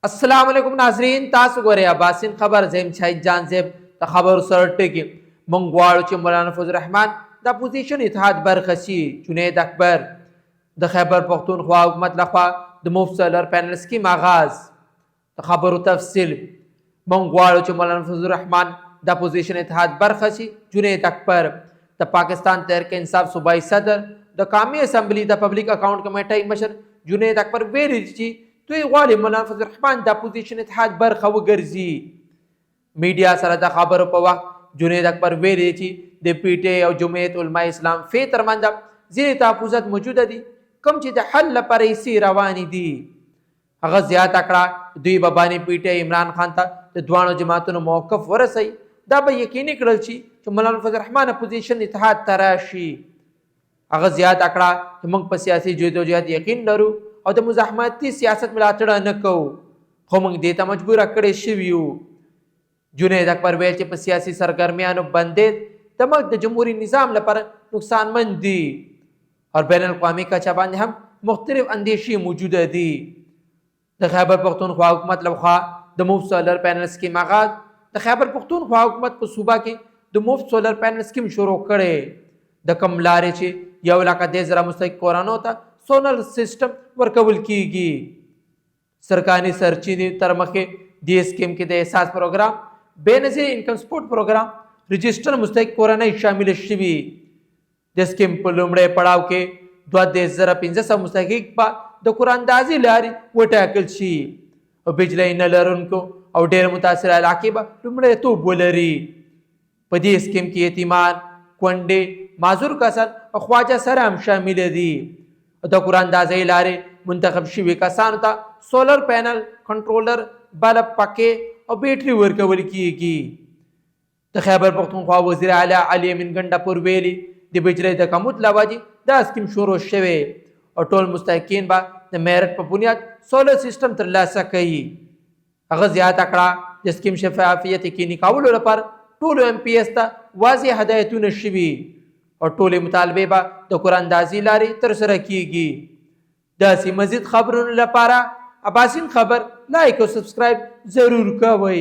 السلام علیکم ناظرین، تاسو ګورئ اباسین خبر. زیم شاهد جان زیب. د خبرو سره ټکی، مونږ غواړو چې مولانا فضل الرحمن د اپوزیشن اتحاد برخه شي، جنید اکبر. د خیبر پښتونخوا حکومت لخوا د مفت سولر پینل سکیم آغاز. د خبرو تفصیل، مونږ غواړو چې مولانا فضل الرحمن د اپوزیشن اتحاد برخه شي، جنید اکبر. د پاکستان تحریک انصاف صوبایي صدر، د قامي اسمبلی د پبلک اکاونټ کمیټۍ مشر جنید اکبر ویلي چې دوی غواړي مولانا فضل الرحمن د اپوزیشن اتحاد برخه وګرځي. میډیا سره د خبرو په وخت جنید اکبر ویلي چې د پي ټي او جمعیت علماء اسلام فی ترمنځ ځینې تحفظات موجوده دي، کوم چې د حل لپاره یې روانې دي. هغه زیاته کړه، دوی به باني پي ټي عمران خان ته د دواړو جماعتونو موقف ورسوي. دا به یقیني کړل شي چې مولانا فضل الرحمن اپوزیشن اتحاد ته راشي. هغه زیاته کړه چې موږ په سیاسي جدوجهد یقین لرو او د مزاحمتي سیاست ملاتړ نه کوو، خو موږ دې ته مجبوره کړی شوي یو. جنید اکبر ویل چې په سیاسي سرګرمیانو بندیز د ملک د جمهوري نظام لپاره نقصانمند دي او بین الاقوامي کچه باندې هم مختلف اندیشې موجوده دي. د خیبر پښتونخوا حکومت لخوا د مفت سولر پینل سکیم آغاز. د خیبر پښتونخوا حکومت په صوبه کې د مفت سولر پینل سکیم شروع کړی، د کوم لارې چې 1,30,000 مستحق کورنو ته سولر سیستم ورکول کیږي. سرکاري سرچینې تر مخې، دې سکیم کې د احساس پروګرام، بېنظیر انکم سپورټ پروګرام رجسټر مستحق کورنۍ شامل شوي. د سکیم په لومړی پړاو کې 32,500 مستحق به د قراندازي لارې وټاکل شي او بجلۍ نه لرونکو او ډېر متاثره علاقې به لومړیتوب ولري. په دې سکیم کې یتیمان، کونډې، معذور کسان او خواجه سره هم شامل دي. د قراندازۍ لارې منتخب شوي کسانو ته سولر پینل، کنټرولر، بلب، پکې او بیټري ورکول کیږي. د خیبر پښتونخوا وزیر اعلی علي امین ګنډاپور ویلي، د بجلۍ د کموت له وجې دا سکیم شروع شوی او ټول مستحقین به د میرټ په بنیاد سولر سیستم ترلاسه کوي. هغه زیاته کړه، د سکیم شفافیت یقیني کولو لپاره ټولو ایم پي اس ته واضح هدایتونه شوي او ټولې مطالبې به د قراندازي لارې ترسره کیږي. داسې مزید خبرونو لپاره اباسین خبر لایک او سبسکرایب ضرور کوئ.